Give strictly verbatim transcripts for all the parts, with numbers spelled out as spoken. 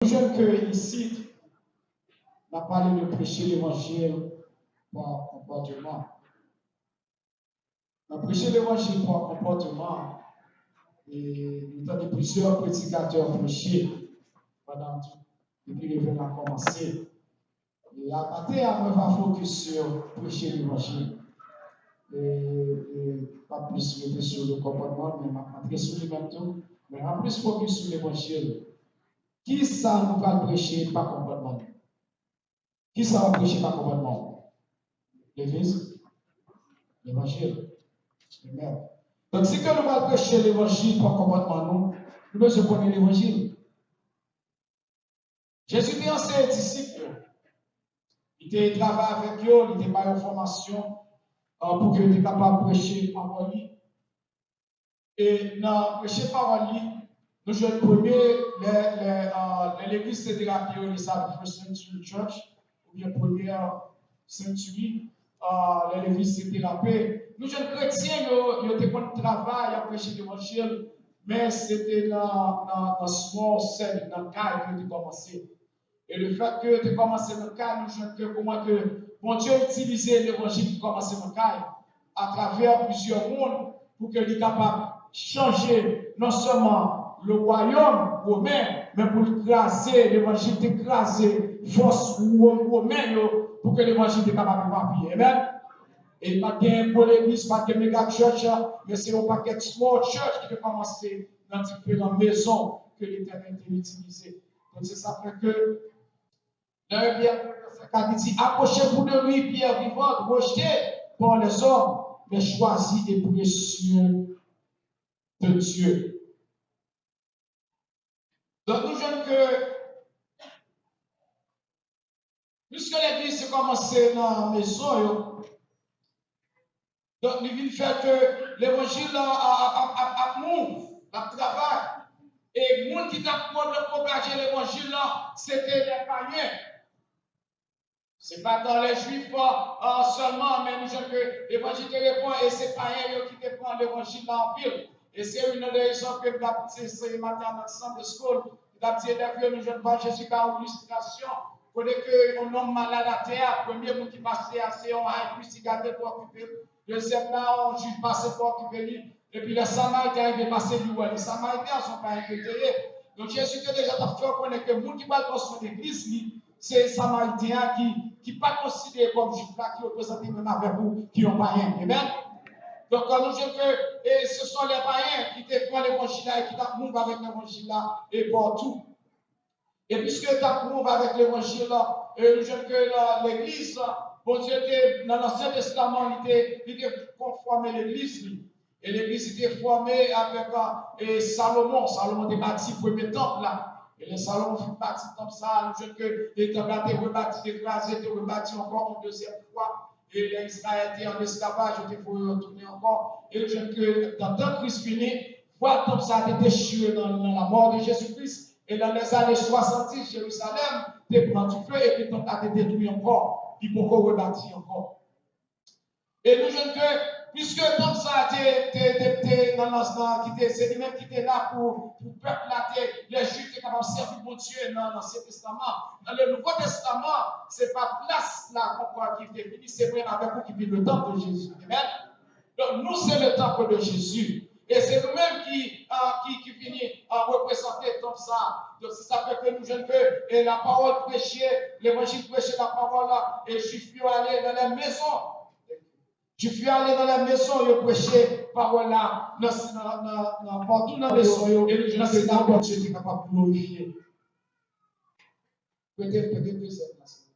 Nou jwenn ke isit, n ap pale de preche levanjil pa konpòteman. Nan preche levanjil pa konpòteman, e nou tande plizyè predikatè preche pandan depi revèy la kòmanse. E a maten an, mwen va fokis sou preche levanjil. E, e pa plis rete sou le konpòteman, men m ap antre sou li menm tou. Men m ap plis fokis sou levanjil. Kisa nou pral preche pa konpòteman nou? Kisa w ap preche pa konpòteman w? Legliz? Levanjil. Amen. Donk, si ke nou pral preche levanjil pa konpòteman nou, nou bezwen konnen levanjil. Jezi te anseye disip yo. Li te travay avèk yo, li te ba yo fòmasyon, uh, pou ke yo te kapab preche pawòl li. E nan preche pawòl li, nou jwenn premye, lè, lè, uh, lè legliz te derape, yo rele sa the first century church, oubyen premyè century, uh, lè legliz te derape. Nou jwenn kretyen yo, yo te konn travay ap preche levanjil, men se te nan, nan, nan small setting, nan kay ke yo te kòmanse. E le fèt ke yo te kòmanse nan kay, nou jwenn ke kòman ke Bondye itilize levanjil ki kòmanse nan kay atravè plizyè moun pou ke li kapab chanje non sèlman le wayòm women, men pou l kraze, levanjil te kraze fòs wo-, women yo pou ke levanjil te kapab evapiye. Amen. E pa t gen gwo legliz, pa t gen mega church, men se yon pakèt small church ki te kòmanse nan diferan mezon ke Letènèl te itilize. Donk, se sa k fè ke Lè Pyè ka di, approchez-vous de lui, pierre vivante, rejeté par les hommes, mais choisi et précieux de Dieu. Donk, nou jwenn ke, piske legliz te kòmanse nan mezon yo, Donk, li vin fè ke levanjil la ap, ap, ap, ap move, l ap travay. E moun ki t ap pwopaje levanjil la, se te lè payen. Se pa t lè jwif, ah, sèlman, men nou jwenn ke levanjil te reponn, e se payen yo ki te pran levanjil la anpil. E se youn nan de rezon ke m t ap anseye maten an nan Sunday School, m t ap di elèv yo, nou jwenn pa Jezi ba yon ilistrasyon, kote ke yon nonm malad atè a, premye moun ki pase a, se yon high priest ki gade l pou okipe l. Dezyèm la, yon jij pase pou okipe li. Epi lè Samariten an rive pase, li wè li. Samariten an se yon payen ke l te ye. Donk, Jezi te deja t ap fè w konnen ke moun ki pral pran swen legliz li, se Samariten an ki, ki pa t konsidere kòm Jwif la, ki reprezante menm avèk ou, ki yon payen. Amen? Donk, nou jwenn ke, e, se son lè payen ki te pran levanjil la e ki t ap move avèk levanjil la e patou. E piske yo t ap move avèk levanjil la, e nou jwenn ke nan legliz la, Bondye te, nan Ansyen Testaman, li te, li te konfòme legliz li. E legliz li te fòme avèk, e, Salomon. Salomon te bati premye tanp la. E lè Salomon fin bati tanp sa a, nou jwenn ke, e, tanp la te rebati, te kraze, te rebati ankò yon dezyèm fwa. E lè Izrayèl te an esklavaj, yo te voye yo tounen ankò. E nou jwenn ke, nan tan Kris vini, vwal tanp sa a te dechire nan, nan lamò de Jezi Kris. E nan lèzane swasanndis, Jerizalèm te pran dife epi tanp la te detwi ankò. Li poko rebati ankò. E nou jwenn ke, piske tanp sa a te, te, te, te nan, nan, nan, ki te, se li menm ki te la pou, pou pèp la te, lè Jwif te kapab sèvi Bondye nan, nan Ansyen Testaman. Nan le Nouvo Testaman, se pa plas la ankò ki te vini, se mwen avèk ou ki vin le temple de Jésus. Amen. Donk, nou se le temple de Jésus. E se nou menm ki, ah, ki, ki vini, ah, reprezante tanp sa a. Donk, se sa fè ke nou jwenn ke, e, la parole prêchée, levanjil preche, la parole la, e Jwif yo ale nan lè mezon. Jwif yo ale nan lè mezon, yo preche pawòl la nan, nan, nan, nan, patou nan mezon yo, e nou jwenn ke nan Bondye te kapab glorifye. Prete, prete dezyèm la, silvouplè.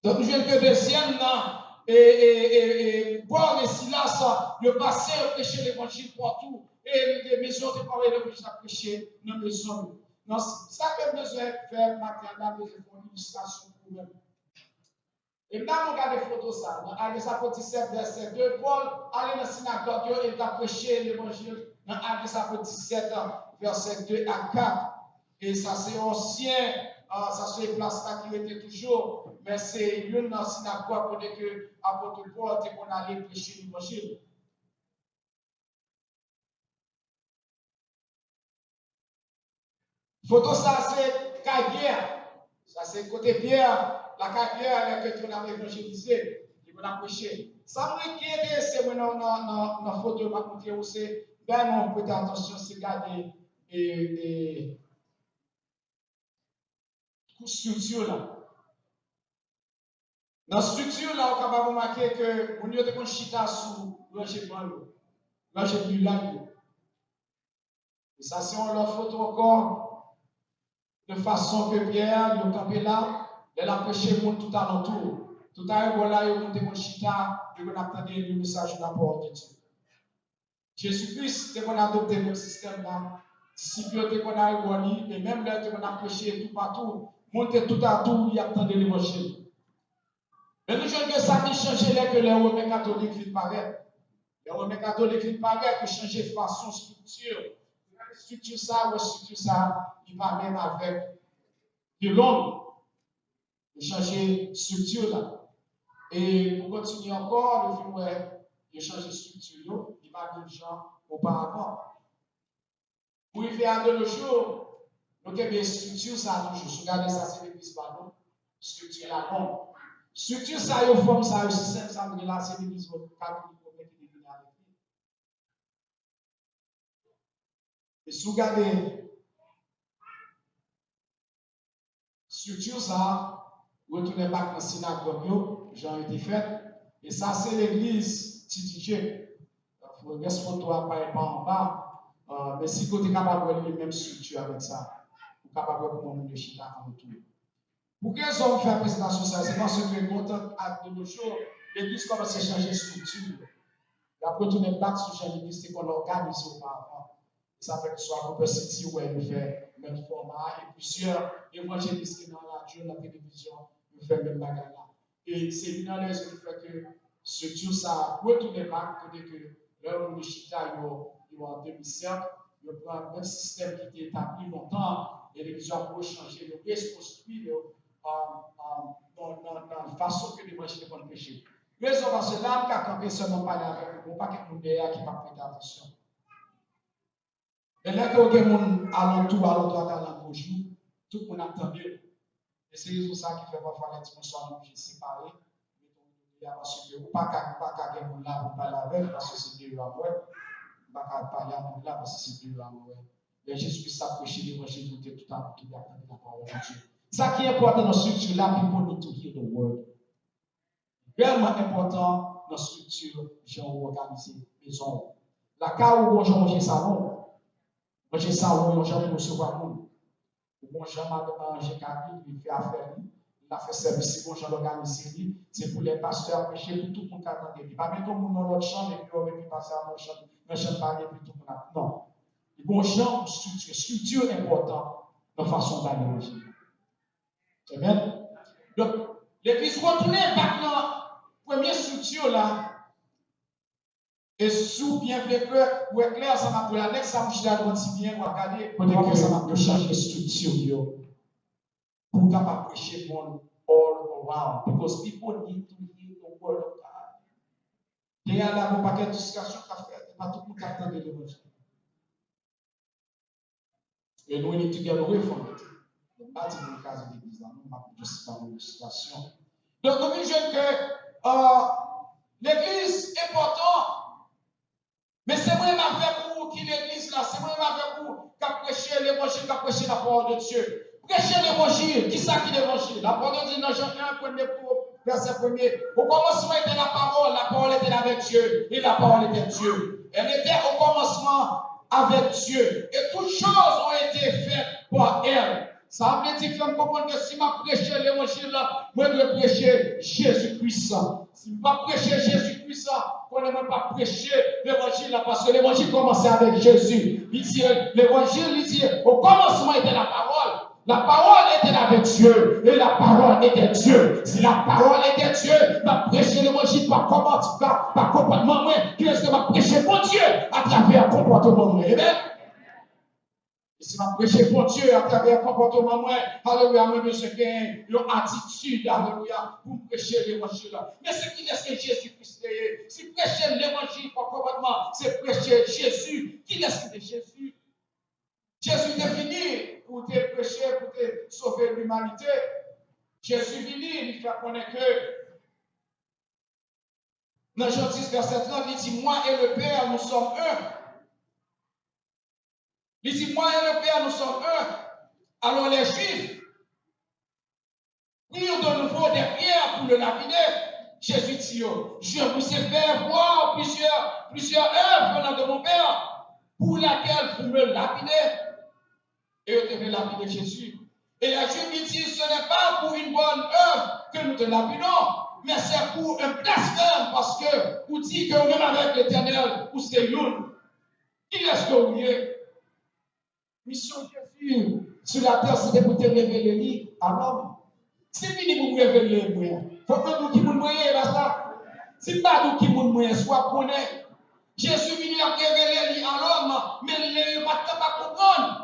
Donk, nou jwenn ke dezyèm nan, e, e, e, e, Pòl e Silas, yo pase, yo preche levanjil patou, e, e mezon te pare levanjil sa preche nan mezon yo. Nan sa ke m bezwen fè maten an, m bezwen fè yon ilistrasyon pou ou menm. E m ta bon gade foto sa. Nan Actes chapitre dix-sept, verset deux, Pòl ale nan sinagòg yo e l ta preche levanjil nan Actes chapitre dix-sept, verset deux à quatre. E sa se yon ansyen, Ah, sa se plas la ki rete toujou, men se youn nan sinagòg kote ke apot Pòl te konn ale preche levanjil. Foto sa se kay Pyè. Sa se kote Pyè, lakay Pyè, lè ke l konn ap evanjelize, li konn ap preche. Sa mwen ki enterese mwen nan, nan, nan, nan foto yo m ap montre ou se, byen non, prete atansyon, se gade e, e, kou estrikti la. Nan estrikti la, ou kapab remake ke moun yo te konn chita sou ranje ban yo, ranje pilay yo. E sa se yon lòt foto ankò, de fason ke Pyè, yo kanpe la, lè l ap preche moun tout alantou. Tout ayewò la, yo moun te konn chita, yo konn ap tande yon mesaj de la parole de Dieu. Jezi Kris te konn adopte menm sistèm la. Disip yo te konn al wè li, e menm lè l te konn ap preche toupatou, moun te toutatou, y ap tande levanjil. Men nou jwenn ke sa te chanje lè ke lè Women Katolik vin parèt. Lè Women Katolik vin parèt, yo chanje fason estrikti. Estrikti sa, wè estrikti sa, li pa menm avèk Pilon. Yo chanje estrikti la. E pou kontinye ankò, nou vin wè yo chanje estrikti yo, li pa menm jan oparavan. Pou rive a de nos jours, nou kenbe estrikti sa a toujou. Si w gade sa, se legliz pa nou. Estrikti la non. Estrikti sa yo, fòm sa yo, sistèm sa nou gen la, se legliz katolik women ki te vini avèk li. E si w gade estrikti sa a, retounen bak nan sinagòg yo, jan yo te fèt. E sa se legliz T D J. Rès foto a pa, pa anba. Ah, men si kote kapab wè li menm estrikti avèk sa, ou kapab wè kòman moun yo chita alantou. Pou ki rezon m fè prezantasyon sa a? Se paske kontan ak de nos jours, legliz kòmanse chanje estrikti yo. Y ap retounen bak sou jan legliz te konn òganize oparavan. E sa fè ke swa Cooper City, ou wè yo fè menm fòma a, e plizyè evanjelis ki nan radyo, nan televizyon, yo fè menm bagay la. E se youn nan rezon ki fè ke estrikti sa a retounen bak, kote ke lè yon moun chita, yo, yo an demi sèk, yo pran menm sistèm ki te etabli lontan an, e legliz yo ap rechanje, yo rekonstwi yo, um, um, nan, nan, nan fason ke levanjil te konn preche. Rezon paske la, m ka kanpe sèlman pale avèk nou, gon pakèt moun dèyè a ki p ap prete atansyon. Men lè ke w gen moun alantou, alantou ak alantou ou, tout moun ap tande w. E se rezon sa ki fè pafwa lè dimanch swa nou oblije separe, mete yon kote a, paske ou pa ka, ou pa ka gen moun la pou pale avè l, paske se deyò a m wè. Ou pa ka pale a moun la, paske se deyò a m wè. Lè Jezi Kris ap preche levanjil, nou te tout ap, tout ap tande la parole de Dieu. Sa ki enpòtan nan estrikti la, people need to hear the word. Reyèlman enpòtan nan estrikti jan ou òganize mezon w. Lakay ou, gon jan w ranje salon. Ranje salon yon jan pou resevwa moun. Ou gon jan madanm nan ranje kay li, li fè afè li, li la fè sèvis li, gon jan l òganize li. Se pou lè pastè ap preche, pou tout moun ka tande. Li pa mete yon moun nan lòt chanm, epi yo, epi pastè ap nan chanm, nan chanm pa li, epi tout moun ap, non. Li gon jan pou estrikti. Estrikti enpòtan nan fason w bay levanjil. Amen. Donk, legliz retounen bak nan premye estrikti la. E si w byen vle klè, wè klè, sa m ap di w la, nèk sa m chita devan ti byen, w ap gade, kote ke yo chanje estrikti yo pou w kapab preche moun all around. Because people need to hear the word of God. Gen la, gon pakèt diskisyon k ap fèt, e pa tout moun k ap tande levanjil. And we need to get away from it. M pa di pou nou kraze legliz la, non, m ap just ba nou ilistasyon. Donk, nou vin jwenn ke, euh, legliz enpòtan. Men se mwen menm avèk ou ki legliz la, se mwen menm avèk ou k ap preche levanjil, k ap preche la parole de Dieu. Preche levanjil, kisa ki levanjil? La parole de Dieu nan Jan en, premye pou, vèsè premye. Au commencement était la parole, la parole était avec Dieu, et la parole était Dieu. Elle était au commencement avec Dieu, et toutes choses ont été faites par elle. Sa vle di, fè m konprann ke si m ap preche levanjil la, mwen dwe preche Jezi Kris. Si m p ap preche Jezi Kris la, konnen mwen p ap preche levanjil la, paske levanjil kòmanse avèk Jezi. Li di, levanjil, li di, au commencement était la parole. La parole était avec Dieu, et la parole était Dieu. Si la parole était Dieu, m ap preche levanjil pa kòmant-, pa, pa konpòtman mwen, ki eske m ap preche Bondye atravè konpòtman mwen. Amen. E si m ap preche Bondye atravè konpòtman mwen, alelouya, mwen bezwen gen yon atitid, alelouya, pou m preche levanjil la. Men se kilès ke Jezi Kris te ye? Si preche levanjil pa konpòtman, se preche Jezi. Kilès ki te Jezi? Jezi te vini pou te preche, pou te sove limanite. Jezi vini, li fè konnen ke nan Jan dis, vèsè trant, li di, Moi et le Père, nous sommes un. Li di, Moi et le Père, nous sommes un. Alors les Juifs prirent de nouveau des pierres pour le lapider. Jésus dit, Je vous ai fait voir plusieurs, plusieurs œuvres venant de mon Père, pour laquelle vous me lapidez. E yo te vle lapide Jezi. E Jezi li di, Ce n'est pas pour une bonne œuvre que nous te lapidons, mais c'est pour un blasphème, paske ou di ke ou menm avèk Letènèl, ou se youn. Kilès ke ou ye? Misyon Jezi sou latè, se te pou te revele li a lòm. Si m vini pou m revele mwen, fòk mwen di w ki moun mwen ye, e pa sa? Si m pa di w ki moun mwen ye, si w ap konnen. Jezi vini, l ap revele li a lòm, men lè yo pa t kapab konprann.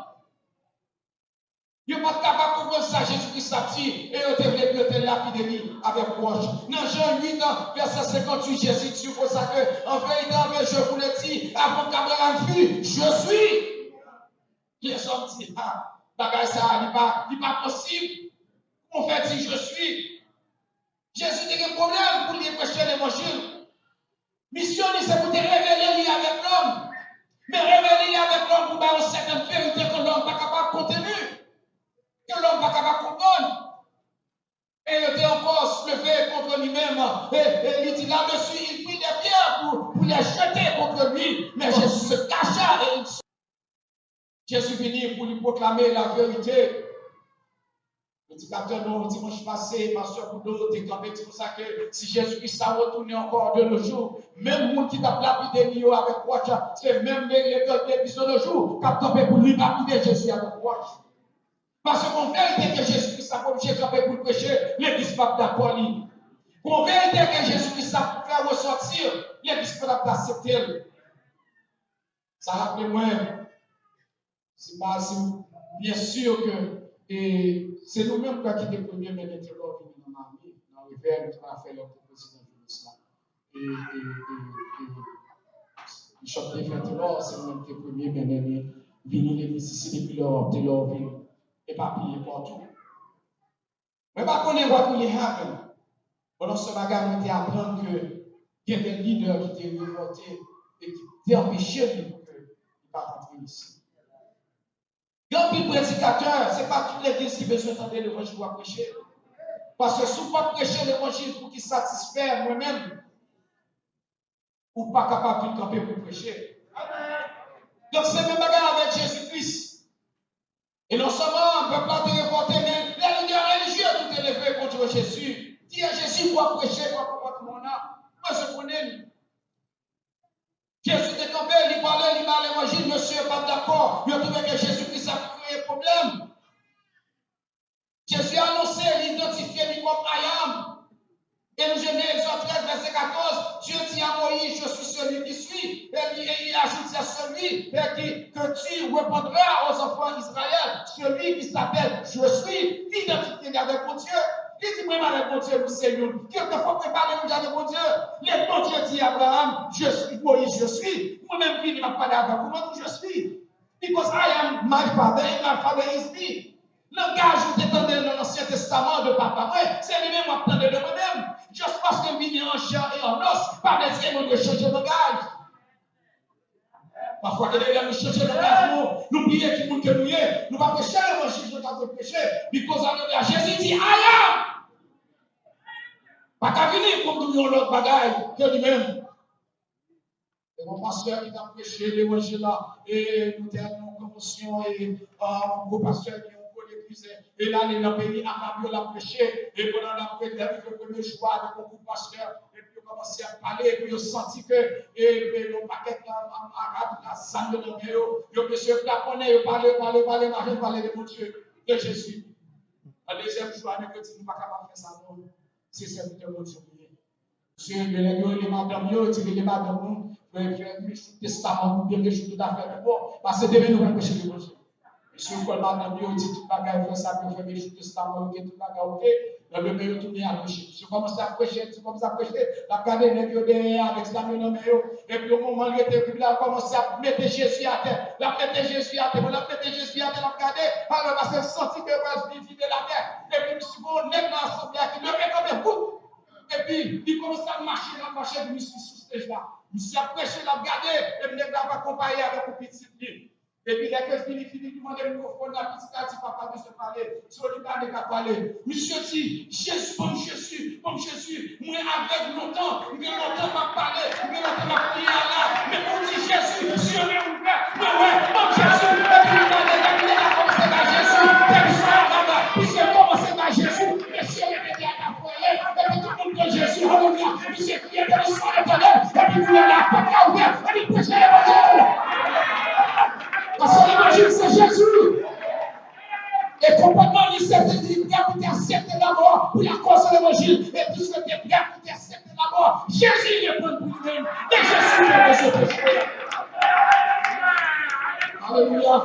Yo pa t kapab konprann sa Jezi Kris t ap di, e yo te vle pou yo te lapide li avèk wòch. Nan Jan uit, vèsè senkantuit, Jezi di konsa ke, En vérité, en vérité, je vous le dis, avant qu'Abraham fût, je suis. Lèzòm di, Ha, bagay sa a, li pa, li pa posib. Kòman w fè di, Je suis? Jezi te gen pwoblèm pou l te preche levanjil. Misyon li, se pou te revele li avèk lòm. Men revele li avèk lòm pou bay yon sètèn verite ke lòm pa kapab konteni, ke lòm pa kapab konprann. Et il était encore soulevé contre lui-même. Et, et il dit là-dessus, il prit des pierres pour, pour les jeter contre lui. Mais Jésus se cacha et il Jezi vini pou li pwoklame laverite. Predikatè nou dimanch pase, pastè Boudreau, te kanpe di konsa ke si Jezi Kris ta retounen ankò de nos jours, menm moun ki t ap lapide li yo avèk wòch, se menm le- le- legliz de nos jours k ap kanpe pou lapide Jezi avèk wòch. Paske gon verite ke Jezi Kris t ap oblije kanpe pou l preche, legliz p ap dakò li. Gon verite ke Jezi Kris t ap fè resòti, legliz p ap aksepte l. Sa raple mwen, si m pa, si m byen si ke e, se nou menm ki te premye mennen Telor vini nan Mami, nan Revè, nou te konn ap fè lè m te prezidan jounis la. E, e, e, e, Bishop Defè Telor, se nou menm ki te premye mennen li vini legliz isi depi lè Telor vin epapiye patou. Mwen pa konnen what really happened. Bon, nan sèl bagay mwen te aprann ke gen de lidè ki te revòlte e ki te anpeche li pou ke li pa rantre isi. Gen anpil predikatè, se pa tout legliz ki bezwen tande levanjil w ap preche. Paske si w p ap preche levanjil pou ki satisfè mwen menm, ou pa kapab vin kanpe pou preche. Donk, se menm bagay avèk Jezi Kris. E non sèlman pèp la te revòlte, men lè lidè relijye tou te leve kont Jezi. Di a Jezi pou ap preche, pou ap konpòtman w nan. Mwen, se konnen li. Jezi te kanpe, li pale, li ba levanjil, mesye yo pa t dakò. Yo twouve ke Jezi Kris ap kreye pwoblèm. Jezi anonse, li idantifye li kòm I am. E nou jwenn nan Egzòd trèz, vèsè katòz, Dieu dit à Moïse, Je suis celui qui suis. Et il, et il ajoute, C'est celui et qui, que tu répondras aux enfants d'Israël. Celui qui s'appelle Je suis. Ki idantite li avèk Bondye? Li di, Mwen menm avèk Bondye, nou se youn. Kèlkefwa mwen pale, mwen avèk Bondye. Lè Bondye di Abraham, Je suis, Moïse, Je suis. Mwen menm vini, m ap pale avèk ou, mwen tou, Je suis. Because I am my Father and my Father is me. Langaj ou te tande nan Ansyen Testaman de papa mwen, se li menm w ap tande de mwen menm. Just paske m vini an chè e an os, pa vle di ke mwen dwe chanje langaj. Pafwa, gen de lè nou chanje langaj nou, nou bliye ki moun ke nou ye. Nou pa preche levanjil jan ta dwe preche. Because alelouya, Jezi di, I am. Pa ka vini pou m di w yon lòt bagay ke li menm. E yon pastè ki t ap preche levanjil la, e nou te al nan yon konvansyon, e yon gwo pastè ki yon gwo legliz, e l ale nan peyi Arab yo, l ap preche, e pandan l ap preche, lè rive premye jou a, avèk yon gwoup pastè, epi yo kòmanse ap pale, epi yo santi ke, e, e yon pakèt Arab, la zam yo nan men yo, yo mesye plafonnen, yo pale, yo pale, yo pale, mache, yo pale de Bondye, de Jezi. Nan dezyèm jou a, nèg yo di, nou pa kapab fè sa non, se sèvitè Bondye nou ye. Mesye, yo lè yo rele madanm yo, yo di rele madanm nou, fè, fè rejou testaman nou, byen rejou tout afè nou bon, paske demen nou pral preche levanjil. Sou kòl madanm yo, di tout bagay, fè sa, yo fè, men jouk tèstamon yo, gen tout bagay, oke. Lè yo tounen al preche. Misye kòmanse ap preche, misye kòmanse ap preche, l ap gade nèg yo dèyè a, avèk zam yo nan men yo. Epi yon moman, l rete, epi la, l kòmanse ap mete Jezi atè. L ap mete Jezi atè. Pandan l ap mete Jezi atè, l ap gade, alò, paske l santi ke yo pral vide l atè. Epi misye, gon nèg nan asanble a ki leve kanpe, woup! Epi, li kòmanse ap mache, l ap mache, epi misye sou stage la. Misye ap preche, l ap gade, epi nèg la ap akonpaye avèk yon pitit li. Epi lè ke fini, fini, li mande mikwofòn la, pitit la di, "Papa, bezwen pale." Se li pa nèg ap pale. Misye di, "Jezi, ban m Jezi, ban m Jezi. Mwen avèg lontan, m gen lontan m ap pale, m gen lontan m ap priye a la. Men pou di Jezi, sye mwen ouvè, mwen wè, ban m Jezi." Epi li gade, epi nèg la kòmanse bay Jezi. Depi sa a, misye kòmanse bay Jezi. Mesye repete a la fwaye, epi tout moun pran Jezi, alelouya. Misye kriye, depi sa a, epi kounye a la, pòt la ouvè, epi l preche levanjil. Paske levanjil se Jezi. E konpòtman li se te li prè pou te aksepte lanmò pou lakòz levanjil. E piske te prè pou te aksepte lanmò, Jezi reponn pou li menm. E Jezi reponn sou peche. Alelouya.